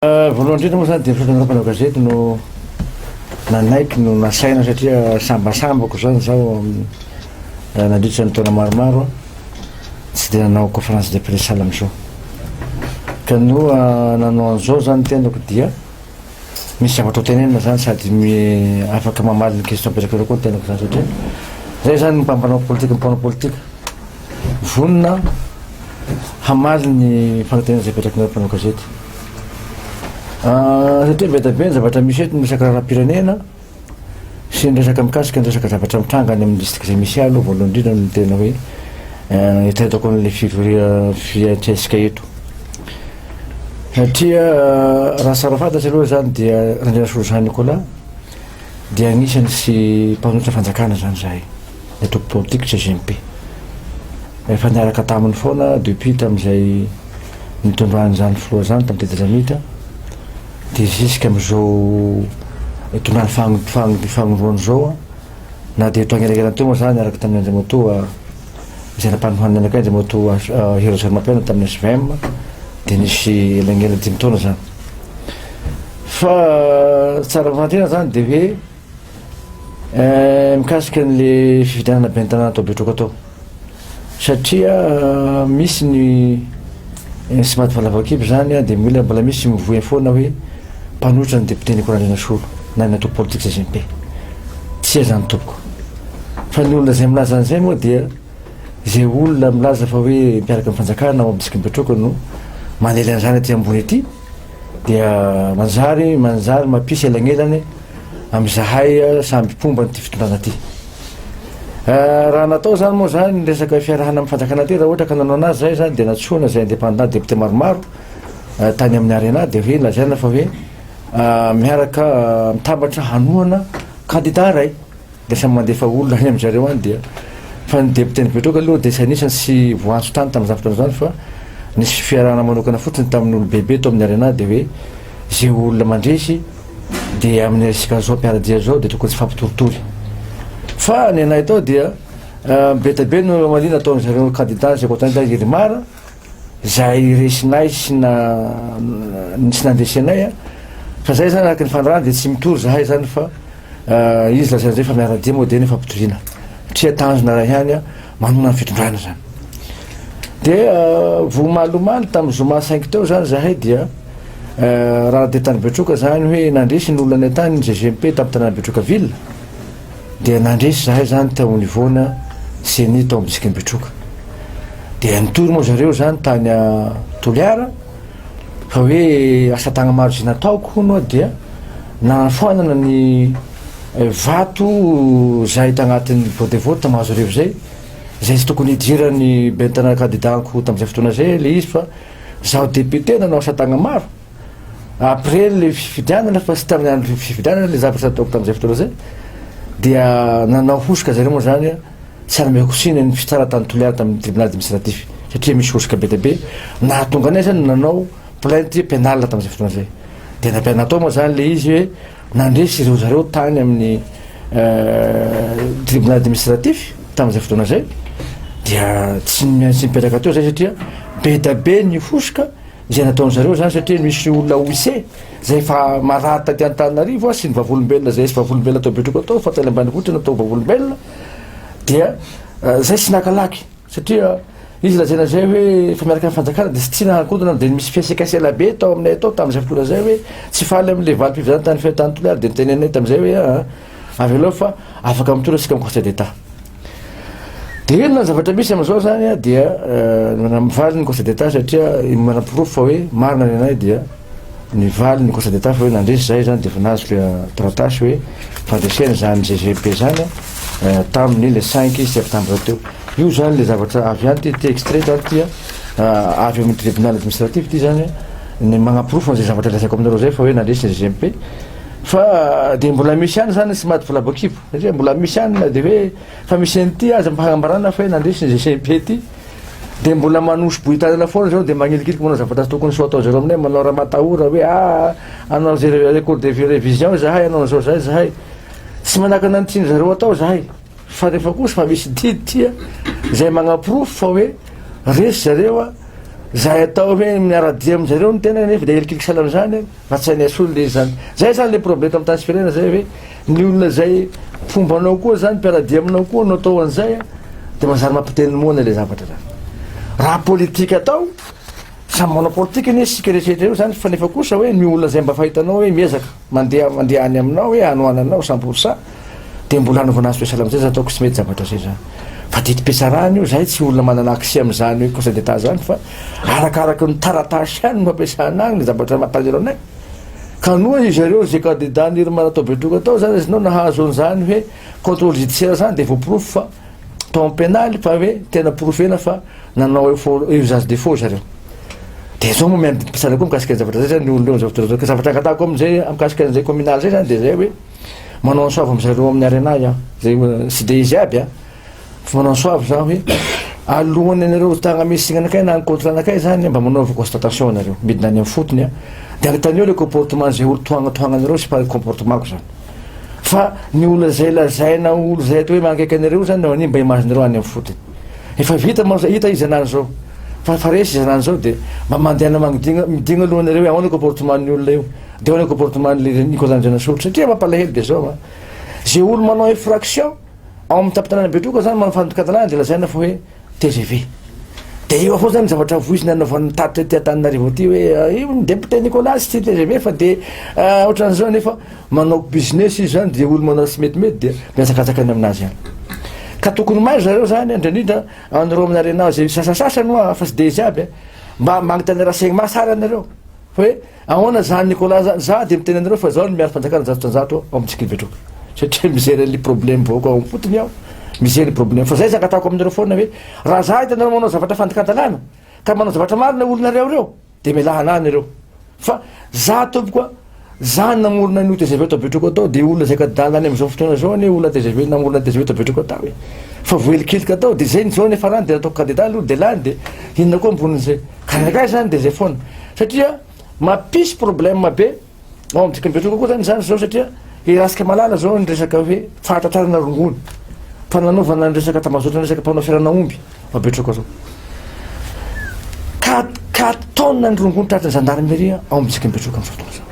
Voalohany indrindra moa zany dia misaotra anareo mpanao gazety no nanaiky no nasaina satria sambasambako zany zaho nandritra ny taona maromaro tsy dia nanao conférence de presse sahala am'izao. Ka no nanao an'izao zany tenako dia misy zavatra ho tenenina zany sady afaka mamaly ny question apetrakareo koa ny tenako zany satria zay zany mpanao politika mpanao politika. Vonona hamaly ny fanontaniana izay apetrakinareo mpanao gazety. Satria be dia be ny zavatra misy eto ny resaka raharaham-pirenena sy ny resaka mikasika ny resaka zavatra mitranga any amin'ny distrika izay misy ahy aloha voalohany indrindra no tena hoe etaetako an'ilay fivoria fiantraisika eto. Satria raha tsara fantatra aloha izany dia Randrianasolo Jean Nicolas dia anisan'ny sy mpanohitra fanjakana izany izahay. ny antoko politika CGMP. Efa niaraka taminy foana depuis tamin'izay nitondrany izany filoha izany tamin'ny tetezamita dia jusque amin'izao itondrany fagnondroany izao na dia teo anelakelany teo moa zany niaraka tamin'ny Andriamatoa izay nampanohanana anakay Andriamatoa Hery Rajaonarimampianina tamin'ny SVM dia nisy elagnelany dimy taona zany. Fa tsara fanantena zany dia hoe Mikasika an'le fifidianana ben'ny tanàna tao Betroka tao, satria misy ny sy maty valavakibo zany dia mila mbola misy mivoy foana hoe mpanohitra ny député Nicolas Andrianasolo na ny antoko politika CGMP. Tsia zany tompoko. Fa ny olona izay milaza an'izay moa dia izay olona milaza fa hoe mpiaraka amin'ny fanjakana ao amin'ny distrikan'i Betroka no manely an'izany aty ambony aty. dia manjary manjary mampisy elagnelany amin'izahay samby mpomba an'ity fitondrana ity. Raha natao zany moa zany ny resaka fiarahana amin'ny fanjakana ity raha ohatra ka nanao anazy zay zany dia natsoina izay indépendant député maromaro tany amin'ny arena dia hoe lazaina fa hoe miaraka mitambatra hanohana candidat iray. Dia samy mandefa olona any amin-dry zareo any dia fa ny député-n'i Betroka aloha dia tsy anisany sy voantso tany tamin'izany fotoana izany fa nisy fiarahana manokana fotsiny tamin'ny olom-behibe tao amin'ny Arena dia hoe izay olona mandresy dia amin'ny resaka zao mpiara-dia zao dia tokony tsy hifampitoritory fa ny anay tao dia be dia be no anomalie nataon-dry zareo candidat izay koa tany Irmar izay resinay sy na sy nandresy anay fa zay zany araka ny fandrarana dia tsy mitory zahay zany fa Izy lazaina zay fa miara-dia moa dia nefa ampitoriana satria tanjona iray ihany manona ny fitondrana zany. Dia vao omaly omaly tamin'ny zoma cinq teo zany zahay dia raha dia tany Betroka zany hoe nandresy ny olona any tany ny GGMP tamin'ny tanàna Betroka ville dia nandresy zahay zany tao au niveau-na CENI tao amin'ny distrikan'i Betroka. Dia nitory moa zareo zany tany Toliara Fa hoe asa tagnamaro izay nataoko hono dia nanafoanana ny vato izay tagnatin'ny bureau de vote Mahazoarivo izay, izay tsy tokony hidiran'ny ben'ny tanàna candidat-ko tamin'izay fotoana izay ilay izy fa zaho député nanao asa tagnamaro après le fifidianana fa tsy tamin'ny andro fifidianana le zavatra nataoko tamin'izay fotoana izay dia nanao hosoka zareo moa zany. Tsy anomeko tsiny ny fitsara tany Toliara tamin'ny tribunal administratif satria misy hosoka be dia be nahatonga anay zany nanao plainte pénale tamin'izay fotoana izay. Dia nampiana natao moa zany le izy hoe nandresy ireo zareo tany amin'ny tribunal administratif tamin'izay fotoana izay dia tsy tsy nipetraka teo zay satria be dia be ny hosoka izay nataon zareo zany satria misy olona huissier zay efa marary taty Antananarivo sy ny vavolombelona zay sy vavolombelona tao Betroka tao fa tany ambanivohitra natao vavolombelona dia zay tsy naka laky satria izy lazaina zay hoe efa miaraka amin'ny fanjakana dia tsy tiana hankodina dia misy fiasekasena be tao aminay tao tamin'izay fotoana zay hoe tsy faly amin'le valim-pifidianana tany tany Toliara dia nitenenay tamin'izay hoe aa avelao fa afaka mitondra isika amin'ny conseil d'état. Dia inona ny zavatra misy amin'izao zany a dia mivaly ny conseil d'état satria manaporofo fa hoe marina ny anay dia nivaly ny conseil d'état fa hoe nandresy zahay zany dia efa nahazo le taratasy hoe fandresena zany GGP zany a tamin'ny le 5 septembre teo. Io zany le zavatra avy any ty, ty extrait zany ty a avy amin'ny tribunal administratif ty zany ny magnaporofo an'izay zavatra lazaiko aminareo zay fa hoe nandresy ny GGMP fa dia mbola misy ihany zany tsy maty vola bakibo satria mbola misy ihany na dia hoe Fa misy an'ity aza mba hagnambarana fa hoe nandresy ny GCMP ity dia mbola manosi-bohitanana foana zareo dia magnilikiliky manao zavatra tsy tokony soa atao zareo aminay, manao ramatahora hoe aa hanao zay recours de révision izahay, hanao an'izao zahay zahay. Tsy manakana ny tian-dry zareo atao zahay fa rehefa kosa fa misy didy ity izay magnaporofo fa hoe resy zareo. Zay atao hoe miara-dia amin-jareo ny tena nefa dia helikiliky sahala amin'izany fa tsy hainy asolo le izy zany. Zay zany le problème eto amin'ny tany sy firenena zay hoe ny olona zay mpomba anao koa zany mpiara-dia aminao koa no atao an'izay dia manjary mampiteny moana le zavatra zany. Raha politika atao, samy manao politika anie isika rehetra io zany fa nefa kosa hoe ny olona zay mba fahitanao hoe miezaka mandeha mandeha any aminao hoe hanohana anao 100% Dia mbola hanaovana azy spécial amizay za ataoko tsy mety zavatra zay zany. Fa didim-pitsarana io, zahay tsy olona manana accès amizany hoe conseil d'etat zany fa arakaraky ny taratasy ihany no ampiasana agny ny zavatra mampalahelo anay. Ka noa izy ireo zay candidat nirmana tao Betroka tao zany izy nao nahazo an'izany hoe contrôle judiciaire zany dia voaporofo fa tao amin'ny pénal fa hoe tena porofena fa nanao faux usage de faux zareo. Dia zao moa miandry didim-pitsarana koa mikasika ny zavatra zay zany ny olona eo amizao fotoana zao. Ka zavatra angatahako amizay mikasika an'izay communal zay zany dia zay hoe Manao ansoavy amin zareo amin'ny arena aho, zay tsy de izy aby a, fa manao ansoavy zaho hoe alohan'ny anareo tagna mesigna anakay na contre anakay zany mba manaova constatation anareo, midina any amin'ny fotony a, de anontanio le comportement zay olo tohagnatohagnanareo sy par comportement-ko zany, fa ny olona zay lazaina olo zay atao hoe manakaiky anareo zany manimba image-nareo any amin'ny fotony, efa vita manao zay, hita izy anany zao fa fa resy izy anany zao de mba mandehana magnodigna midigna aloha anareo hoe ahoana comportement-n'ny olona io. De ahoana comportement le Nicolas Andrianasolo satria mampalahelo de zao a, ze olo manao infraction ao amin'ny tampon-tanàna Betroka zany manao fandikan-dalàna de lazaina fa hoe tgv, de eo avao zany zavatra voizina anaovan'ny tatitra aty Antananarivo aty hoe io ny député Nicolas tsy tgv fa de ohatran'izao nefa manao business izy zany de olo manao tsy metimety de mihazakazaka any aminazy any, ka tokony mailo zareo zany indrindrindra anareo amin'ny arena zay sasasasany hoa fa tsy de izy aby a, mba magnontany renseignement tsara anareo hoe Ahoana zany Nicolas zany? Za dia miteny anareo fa zaho no miaro fanjakana 100% ao amin'ny Tsiky Betroka satria mijery an'le problème vahoaka ao am-potony aho, mijery problème fa zay zany angatahako aminareo foana hoe raha za hitanareo manao zavatra fandikan-dalàna ka manao zavatra marina olonareo reo dia mialà anah nareo fa za tompoko a za namorona an'io tgv tao Betroka tao dia olona zay kadala any amin'izao fotoana zao anie olona tgv namorona tgv tao Betroka tao e fa voahilikilika tao dia zay ny zao nefa rany dia nataoko candidat aloha dia lany dia inona koa ambonin'izay ka ny angaha zany dia zay foana Satria mampisy problème be ao amin'ny dikany Betroka koa zany izany zao satria i Malala zao ny resaka hoe fahatratrarana rongony fa nanaovana ny resaka tambazotra ny resaka mpanao fiaran'aomby ao Betroka zao. Quatre, quatre tonnes ny rongony tratran'ny gendarmerie ao amin'ny dikany Betroka amin'izao fotoana izao.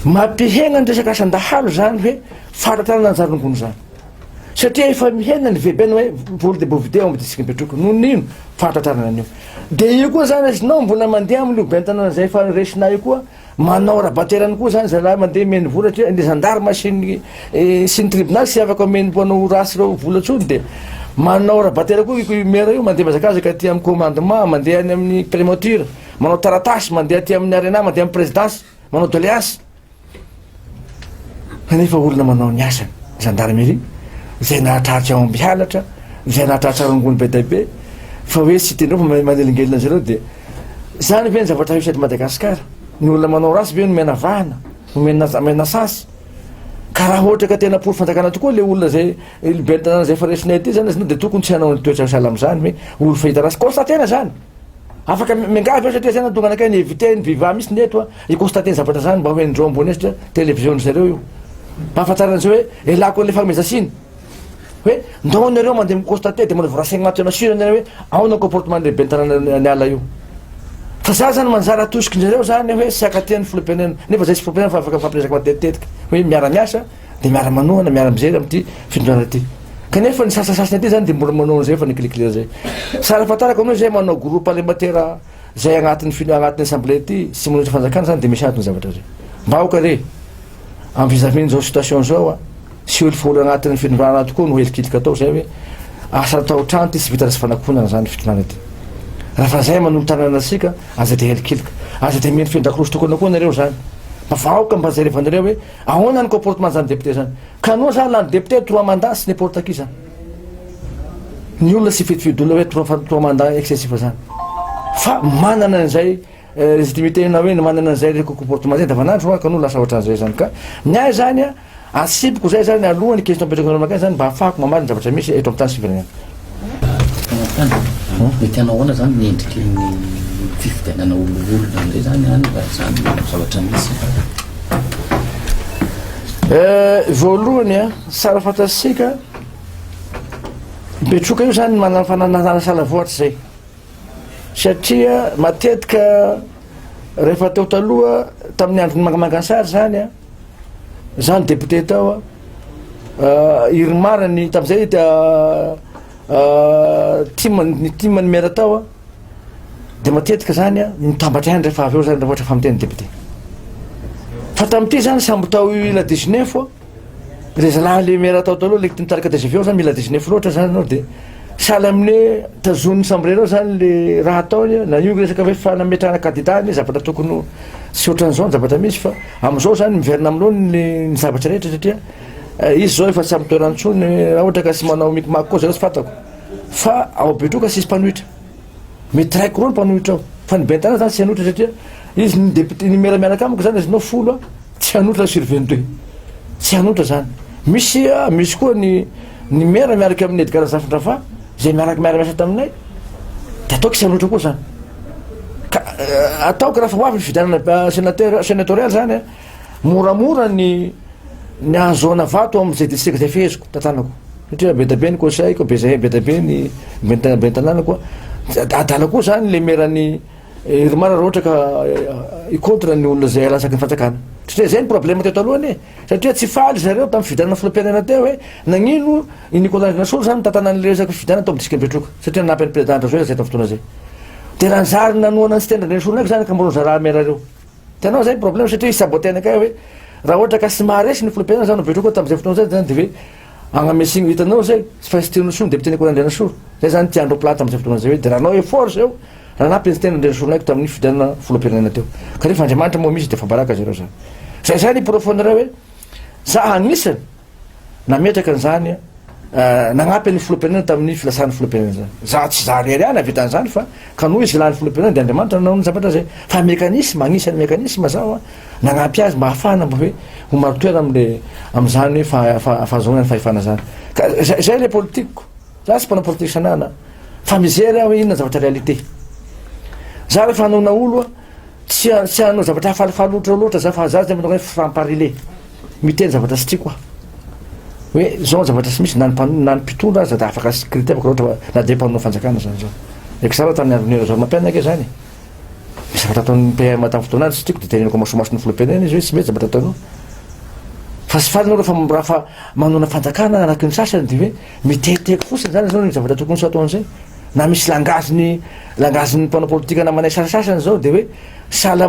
Mampihena ny resaka asan-dahalo zany hoe fahatratrarana an'izany rongony izany. Satria efa mihena ny VBN hoe vol de bovidé ao amin'ny district Betroka noho ny ino fahatratrarana an'io. Dia io koa zany izy nao mbola mandeha amin'io ben'ny tanàna izay efa resinay io koa manao rabaterany koa zany zalahy mandeha meny vola satria ny gendarme sy ny sy ny tribunal tsy afaka omeny mpanao ratsy ireo vola intsony dia manao rabatera koa io maire io mandeha mihazakazaka aty amin'ny commandement mandeha any amin'ny primature manao taratasy mandeha aty amin'ny arena mandeha amin'ny présidence manao doléance Kanefa olona manao ny asany, gendarmerie, izay nahatratra aomby halatra, izay nahatratra rongony be dia be, fa hoe tsy tendreo fa manelingelina azy ireo dia zany ve ny zavatra misy eto Madagasikara? Ny olona manao ratsy ve nomena vahana, nomena omena sasy? Ka raha ohatra ka tena porofo fanjakana tokoa le olona zay ben'ny tanàna zay efa resinay aty zany izy dia tokony tsy hanao ny toetra sahala amin'izany hoe olo fahita ratsy. Constater-na zany. Afaka miangavy aho satria zay nahatonga anakay ni éviter ny viva mihitsy ny eto a, hi constater ny zavatra zany mba ho henondreo ambony eo satria télévision ndry zareo io. Mba ahafantaran'zareo hoe elako an'le fanomezan-tsiny. Hoe ndao nareo mandeha mi constater de manao renseignement tena sûr nareo hoe ahoana comportement n'le ben'ny tanàna niala io. Fa za zany manjary atosikin-drareo zany hoe tsy hankatia ny filoham-pirenena nefa zay tsy filoham-pirenena fa afaka mifampiresaka matetitetika hoe miara-miasa de miara-manohana miara-mijery amin'ity fitondrana ity. Kanefa ny sasasasany aty zany de mbola manao an'izay fa nikilikilina zay. Tsara fahatarako aminao zay manao groupe parlementaire zay agnatin'ny fil agnatin'ny assemblée ty sy manohitra fanjakana zany de misy antony zavatra zay. Mba aoka re amin'ny vis-à-vis-n'izao situation zao a, sy olo folo agnatin'ny fitondrana tokoa no helikilika atao zay hoe asa atao trano ty tsy vita sy fanakonana zany fitondrana ty. Raha fa zay manolo tanana antsika aza de helikilika. Aza de mino feon-dakorosy tokana koa nareo zany. Mba vahoaka mba jerevanareo hoe ahoana ny comportement zany député zany. Ka anao zany lany député trois mandats sy n'importe qui zany. Ny olona tsy fedifidy olona hoe trois trois mandats excessif zany. Fa manana an'izay légitimité na hoe manana an'izay comportement zay andavanandro hoa ka anao lasa ohatran'izay zany ka. Ny ahy zany a, asipiko zay zany alohan'ny question apetrako anareo makany zany mba ahafahako mamaly ny zavatra misy eto amin'ny tany sy firenena. Mety hanao ahoana zany ny endriky ny fifidianana ololoolona amin'izay zany any raha izany no zavatra misy? Voalohany a, tsara fantatsika, Betroka io zany manana fananana sahala voa hatrizay. Satria matetika rehefa teo taloha tamin'ny andron'ny mangamangansary zany a, za ny député tao a, IRMAR ny tamin'izay tim ny tim ny maire tao a, de matetika zany a mitambatra ihany rehefa avy eo zany raha ohatra fa miteny député. Fa tamin'ity zany samby tao ila 19 a. Le zalahy le maire tao taloha le nitarika TGV ao zany mila 19 loatra zany anao de sahala amin'ny hoe tazonin'ny sambre zany le raha ataony na io resaka hoe fanametrahana candidat ny zavatra tokony ho tsy ohatran'izao ny zavatra misy fa am'izao zany miverina amin'ireo ny ny zavatra rehetra satria izy zao efa tsy amin'ny toerany intsony raha ohatra ka tsy manao micmac koa zareo tsy fantako fa ao Betroka tsisy mpanohitra. Mety raiko roa ny mpanohitra ao fa ny ben'ny tanàna zany tsy hanohitra satria izy ny député ny maire miaraka amiko zany izy nao folo a tsy hanohitra sur 22 tsy hanohitra zany misy misy koa ny ny maire miaraka amin'ny Edgar Razafindravahy zay miaraka miara-miasa taminay de ataoko tsy hanohitra koa zany ka ataoko raha fa ho avy ny fifidianana sénateur sénatorial zany a moramora ny ny ahazoana vato amin'izay distrika zay feheziko tantanako. Satria be dia be ny conseil ko, be zay be dia be ny ben'ny tanàna koa. Adala koa zany le maire-n'ny Irmar raha ohatra ka hi-contre ny olona zay alatsaky ny fanjakana. Satria zay ny problème teto aloha anie. Satria tsy faly zareo tamin'ny fifidianana filoham-pirenena teo hoe nagnino i Nicolas Andrianasolo zany nitantana an'le resaka fifidianana tao amin'ny distrikan'i Betroka. Satria nanampy an'i président Andry Rajoelina zay tamin'ny fotoana zay. De raha nizary nanohana an'i Siteny Randrianasolo ndraiky zany ankamaroan'ny zalahy maire reo. Hitanao zay ny problème satria hi-saboter anakay hoe raha ohatra ka tsy maharesy ny filoham-pirenena zany ao Betroka tamin'izay fotoana zay zany de hoe Agnamesegny hitanao zay tsy fa sy tianao député Nicolas Andrianasolo zay zany tiandreo plate amizay fotoana zay hoe de raha anao effort zao raha nampy ny tena Andrianasolo naiko tamin'ny fifidianana filoham-pirenena teo kanefa Andriamanitra moa misy de fa baraka zareo zany zay zany porofo-nareo hoe za agnisany nametraka an'izany nagnampy ny filoham-pirenena tamin'ny filasahan'ny filoham-pirenena zany za tsy za rery ihany nahavita an'izany fa ka noho izy lany filoham-pirenena de Andriamanitra nanao ny zavatra zay fa mécanisme agnisan'ny mécanisme zaho a nagnampy azy mba hahafahana mba hoe ho maro toerana amle am'zany hoe fahazoana ny fahefana zany ka zay le politikiko. Za tsy mpanao politique sanana fa mijery aho hoe inona zavatra réalité. Za rehefa hanaona olo a tsy tsy hanao zavatra hafalifaly loatra loatra za fa za zay manao hoe franc parler, miteny zavatra tsy tiako aho hoe zao ny zavatra tsy misy na ny na ny mpitondra aza da afaka critiquer raha ohatra na de mpanao fanjakana zany zao. Exemple tamin'ny andron'i Rajaonarimampianina ange zany e. Misy zavatra ataon'ny PM tamin'ny fotoana any tsy tiako dia teneniko amasomason'ny filoham-pirenena izy hoe tsy mety zavatra ataonao. Fa tsy faly nareo fa raha fa manona fanjakana araky ny sasany dia hoe miteritety fotsiny zany zao ny zavatra tokony tsy ataon'izay. Na misy langage-ny langage-n'ny mpanao politika namanay sasasasany zao dia hoe sahala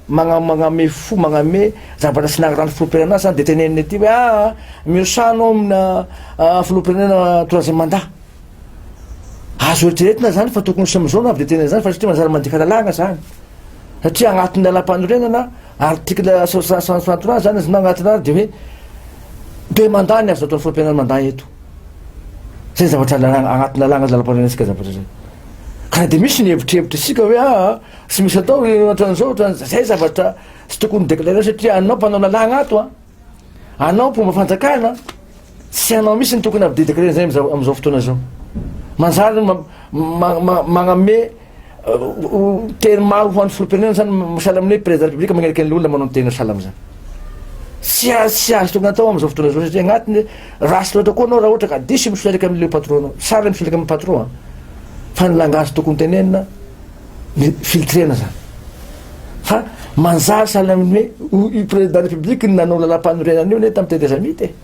magname fo magname zavatra tsy nagnarahany filoham-pirenena azy zany dia teneniny aty hoe aa mirosaha anao amina filoham-pirenena troisième mandat. Azo eritreretina zany fa tokony samy zao no avy de tena zany fa satria manjary mandika lalàna zany. Satria agnatin'ny lalàmpanorenana article 163 zany izy na agnatin'ny ary de hoe be mandat ny azo ataon'ny filoham-pirenena mandat eto. Zay zavatra lalàna agnatin'ny lalàna lalàmpanorenantsika zavatra zay. Ka na de misy ny hevitrevitra isika hoe aa tsy misy atao ohatran'izao ohatran'izao zay zavatra tsy tokony déclarer satria anao mpanao lalàna ato a. Anao mpomba fanjakana, tsy anao mihitsy no tokony hampididika ireny zay amizao fotoana zao. Manjary magname teny maro ho an'ny filoham-pirenena zany sahala amin'ny hoe président république magneriky an'le olona manao ny teny sahala amizany. Tsy tsy azo tokony atao amizao fotoana zao satria agnatiny ratsy loatra koa anao raha ohatra ka diso misolelaka amin'le patron anao. Tsara misolelaka amin'ny patron fa ny langage tokony tenenina ny filtrena zany fa manjary sahala amin'ny hoe io président république no nanao lalam-panorenana io ne tamin'ny tetezamita e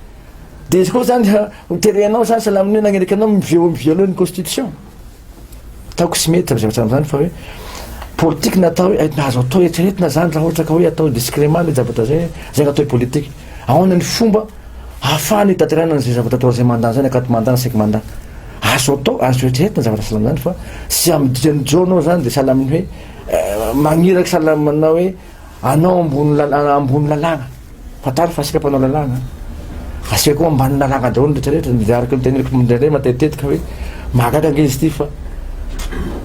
de izy koa zany ho terenao zany sahala amin'ny hoe nagneriky anao mivio miviole ny constitution ataoko tsy mety amin'ny zavatra am'zany fa hoe politique natao hoe azo atao eritreretina zany raha ohatra ka hoe atao discrètement le zavatra zay zay natao hoe politique ahoana ny fomba Ahafahana hitaterana an'izay zavatra troisième mandat zany, quatre mandat na cinq mandat. Azo atao, azo eritreretina zavatra sahala amin'izany fa tsy amin'ny dikan'ny Joe anao zany dia sahala amin'ny hoe magniraka sahala aminao hoe anao ambony lalàna, ambony lalàna. Fantaro fa asika mpanao lalàna. Asika koa ambany lalàna daholo ny rehetra rehetra. Dia araka ny teneniko indraindray matetitetika hoe mahagaga ange izy ity fa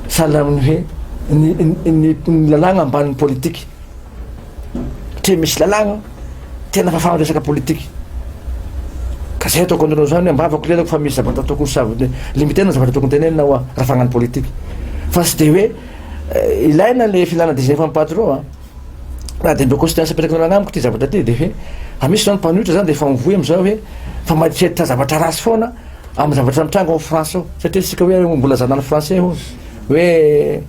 sahala amin'ny hoe ny ny ny lalàna ambanin'ny politika. Satria misy lalàna tena fafana resaka politika. Ka zay ataoko anareo zany ambavako lelako fa misy zavatra tokony savony limitena zavatra tokony tenenina hoa raha fagnano politika. Fa tsy de hoe ilaina le filana 19 amin'ny patron a. Na de mba constitution apetraka lalàna amiko ty zavatra ty de hoe fa misy zany mpanohitra zany de efa mivoy amizao hoe fa mieritreritra zavatra ratsy foana amin'ny zavatra mitranga ao France ao. Satria isika hoe mbola zanany français hono. Hoe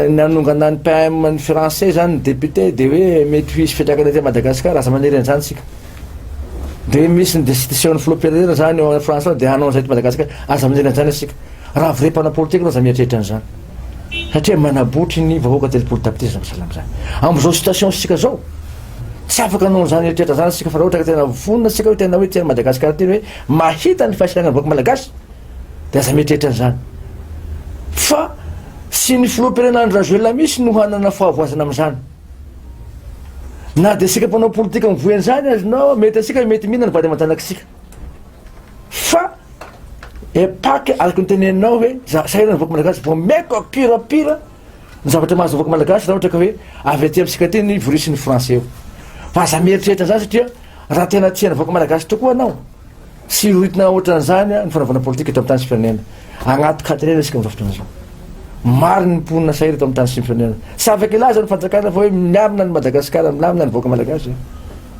nanongana ny PM ny français zany ny député de hoe mety ho hisy fiantraikany aty Madagascar, aza manery an'izany tsika. De hoe misy ny destitution ny filoham-pirenena zany eo France ao de hanao an'izay eto Madagascar, aza manery an'izany isika. Raha vrai mpanao politique anao aza mieritreritra an'izany. Satria manabotry ny vahoaka 30 tapitrisa zany sahala amin'izany. Amin'izao situation isika zao, tsy afaka hanao an'izany eritreritra zany isika fa raha ohatra ka tena vonona isika hoe tena hoe tia an'i Madagasikara ty hoe mahita ny fahasahiranan'ny vahoaka malagasy, Dia aza mieritreritra an'izany. Fa tsy ny filoham-pirenena Andry Rajoelina mihitsy no hanana fahavoazana amin'izany. Na dia isika mpanao politika mivoy an'izany aza no mety antsika mety mihinana vady aman-janak'isika. Fa epaky araka ny teneninao hoe sahirana ny vahoaka malagasy vao maika pirapira ny zavatra mahazo ny vahoaka malagasy raha ohatra ka hoe avy aty amintsika aty ny vorisin'ny français io. Fa aza mieritreritra an'izany satria raha tena tia ny vahoaka malagasy tokoa anao Tsy rohitina ohatran'izany ny fanaovana politika eto amin'ny tany sy firenena. Agnaty katerena isika amin'izao fotoana izao. Maro ny mponina sahira eto amin'ny tany sy ny firenena. Tsy afaka hilaza ny fanjakana fa hoe milamina ny Madagasikara, milamina ny vahoaka malagasy.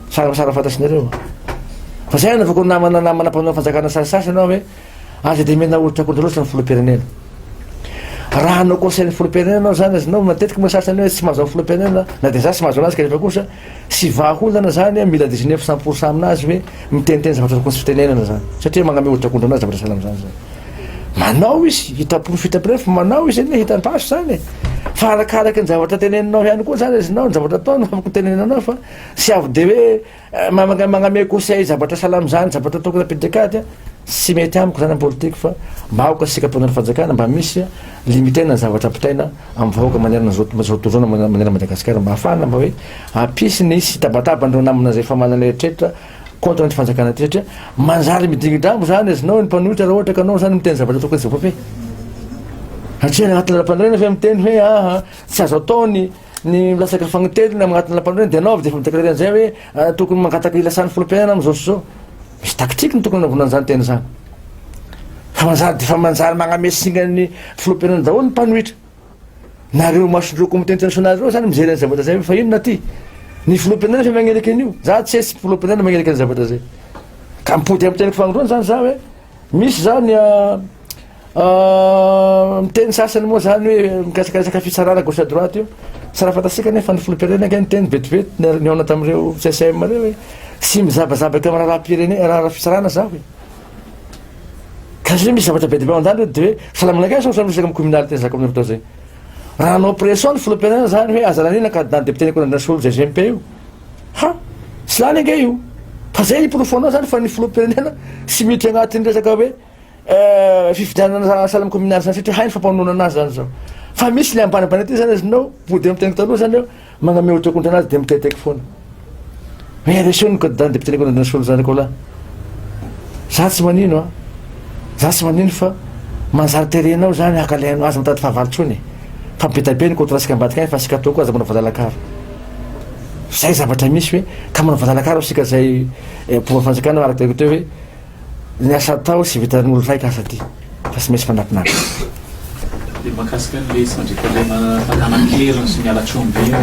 Tsara fantatrinareo. Fa zay anaovako namana namana mpanao fanjakana sasasasany aho hoe aza dia mena hoditra akondro loatra ny filoham-pirenena. Raha hanao conseil ny filoham-pirenena anao zany azonao matetika moa sasany hoe tsy mahazo ny filoham-pirenena na dia za tsy mahazo anazy kanefa kosa Tsy vahaolana zany mila 19 100% aminazy hoe miteniteny zavatra tokony tsy fitenenana zany satria magname hoditra akondro anazy zavatra sahala amizany zany. Manao izy hita porofo hita preuve fa manao izy anie hita antaso zany e. Fa arakaraky ny zavatra teneninao ihany koa zany azinao ny zavatra atao no afaka tenenanao fa tsy avy de hoe eh, magname conseil zavatra sahala amizany zavatra tokony apetraka ady tsy mety amiko zany am politique fa mba aoka isika mpanao fanjakana mba misy limitena ny zavatra ampitaina amin'ny vahoaka manerana izao tontolo izao na manerana Madagasikara mba hahafahana mba hoe hampisy ny sy tabataba an'ireo namana izay efa manana eritreritra contre an'ity fanjakana ity satria manjary midingidrambo zany azinao ny mpanohitra raha ohatra ka anao zany miteny zavatra tokony tsy voafe satria anatin'ny lalam-panorenana fe miteny hoe aha tsy azo atao ny ny milatsaka fagnitelony amin'ny anatin'ny lalam-panorenana dia anao avy dia efa mideclare an'izay hoe ah, tokony mangataka ilasan'ny filoham-pirenena amin'izao sy izao. Misy tactique ny tokony hanaovana an'izany teny izany. Fa manjary dia efa manjary magname singan'ny filoham-pirenena daholo ny mpanohitra. Nareo masondreo comité international reo zany mijery ny zavatra zay fa inona ty? Ny filoham-pirenena fa magnelaka an'io. Za tsy tsy filoham-pirenena magnelaka ny zavatra zay. Ka mipody amin'ny teniko fagnindroany zany za hoe misy zany miteny sasany moa zany hoe mikasika resaka fitsarana gauche à droite io. Tsara fantatsika nefa ny filoham-pirenena ange niteny vetivety nihaona tamin'ireo CCM ireo hoe tsy mizabazabaka amin'ny raharaham-pirenena raharaha fitsarana zaho e. Ka satria misy zavatra be dia be ao an-danitra eo dia hoe salamina kay sao samy resaka amin'ny communal teny zaka amin'ny fotoana zay. Raha hanao pression ny filoham-pirenena zany hoe aza laniana candidat ny député Nicolas Andrianasolo GGMP io. Ha! Tsy lany ange io. Fa zay ny porofonao zany fa ny filoham-pirenena tsy miditra agnatin'ny resaka hoe fifidianana sahala amin'ny communal zany satria hay ny fampanoanana azy zany zao. Fa misy le ambanimbany aty zany azonao, mody amin'ny teniko taloha zany eo, magname otrakontra anazy dia miteteky foana. Hoe reseo ny candidat ny député Nicolas Andrianasolo zany Nicolas. Za tsy manino a. Za tsy manino fa manjary terenao zany haka le aza mitady fahavalo tsony e. Fa be da be ny contre-sika ambadika any fa sika tokoa aza manao valalakara. Zay zavatra misy hoe ka manao valalakara sika zay mpomba fanjakana araka teo hoe Ny asa atao tsy vitan'olo raika asa ty fa tsy maintsy manampinampy. Dia mahakasika an'ilay tsy fandriampahalemana fakana an-keriny sy ny halatr'omby io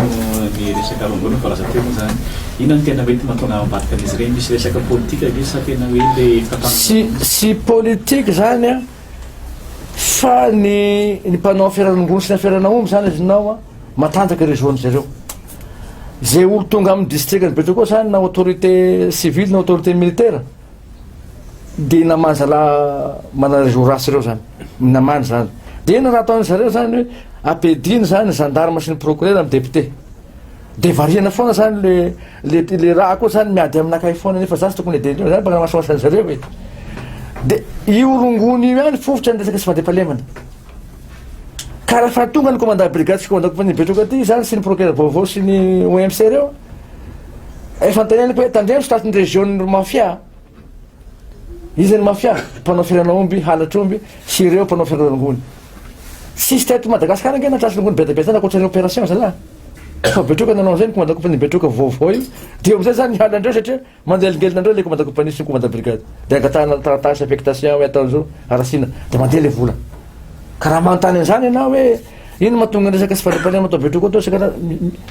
ny resaka rongony voalaza teo moa izany. Inona no tena mety mahatonga ao ambadika an'izy ireny? Misy resaka politika ve sa tena hoe ilay fitantanana Tsy tsy politika izany an, fa ny ny mpanao afera rongony sy ny afera omby izany iznao an, matanjaka réseau-ndry zareo. Izay olo tonga amin'ny distrikan'i Betroka ao izany na autorité civile na autorité militaire, de namany zalahy manana réseau ratsy reo zany, namany zany, de inona raha ataony zareo zany hoe ampidiny zany gendarme sy ny procureur amy député, de variana foana zany le le le raha koa zany miady aminakahy foana nefa za tsy tokony aider-ndreo, za mpanamasomaso an'zareo e, de io rongony io ihany fofotra ny resaka tsy fandriampahalemana, ka raha fa tonga ny commandant brigade sy commandant compagnie Betroka aty zany sy ny procureur vaovao sy ny OMC reo, Efa noteneniko hoe tandremo sy tratry ny région ny mafia. Iza ny mafia? Mpanao firana omby, halatra omby sy ireo mpanao firana rongony. Tsisy teto Madagascar ange nahatratra rongony be dia be zany ankoatra ny opération zalahy. Fa Betroka nanao an'izay ny commandant compagnie Betroka vaovao io. Dia amizay zany niala andreo satria mandelingelina andreo le commandant compagnie sy ny commandant brigade. Dia angatahana taratasy affectation hoe atao an'izao, arasina. Dia mandeha le vola. Ka raha manontany an'izany ianao hoe ino mahatonga ny resaka tsy fandriampahalemana atao Betroka atao isaka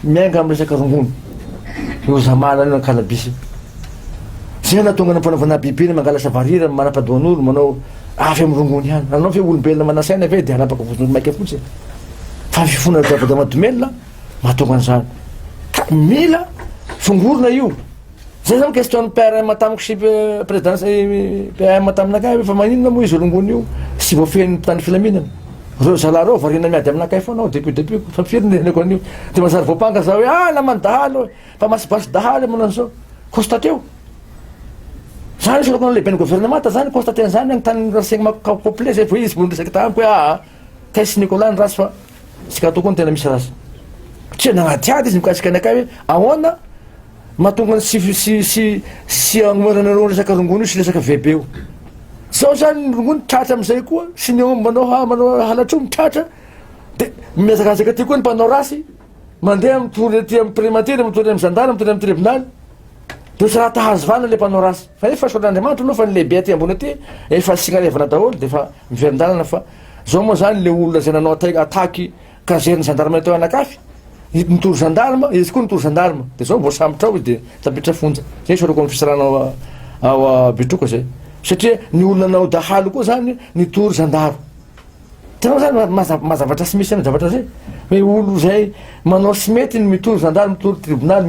miainga amin'ny resaka rongony. Io zamala io ankalabisy. Zay nahatonga ny fanaovana habibiana mangala savarira, manapadoan'olo, manao Avy amin'ny rongony ihany. Anao ve olombelona manasaina ve dia hanapaka vozon'olo maika fotsiny? Fa fifonana zava-damadomelina mahatonga an'izany. Ka mila fongorona io. Zay zany question ny PRM tamiko sy président PM taminakahy hoe fa maninona moa izy rongony io sy voafehin'ny mpitandro filaminana. Reo zalahy reo variana miady aminakahy foana ao depuis depuis fa firy ny reneko an'io. Dia manjary voampanga za hoe ah naman'ny dahalo e, mpamasy basy dahalo e manao an'izao. Constateo. Zany izy ny lehiben'ny gouvernement zany constaté an'izany any tany renseignement complet zay vao izy vao niresaka tamiko hoe ah kay sy Nicolas ny ratsy fa tsika ato koa no tena misy ratsy. Satria nagnadihady izy mikasika anakahy hoe ahoana Mahatonga ny sy sy sy sy agnomeranareo resaka rongony io sy resaka VB io. Zao zany ny rongony tratra amizay koa sy ny omby manao ha manao halatra omby tratra de mihazakazaka aty koa ny mpanao rasy mandeha mitory aty amy primature mitory amy zandary mitory amy tribonaly de tsy raha tahazo vanona le mpanao rasy fa efa saoran'Andriamanitra aloha fa ny lehibe aty ambony aty efa signalevana daholo de efa miverin-dalana fa zao moa zany le olona zay nanao attaque Caserne gendarmerie teo Anakafy, nitory gendarme, izy koa nitory gendarme, de zao voasambotra ao izy de tafiditra fonja, zay isaorako ny fisarana ao ao Betroka zay, satria ny olona nanao dahalo koa zany nitory zandaro, hitanao zany maha maha zavatra tsy misy zany zavatra zay, hoe olo zay manao tsy mety ny mitory zandary mitory tribonaly.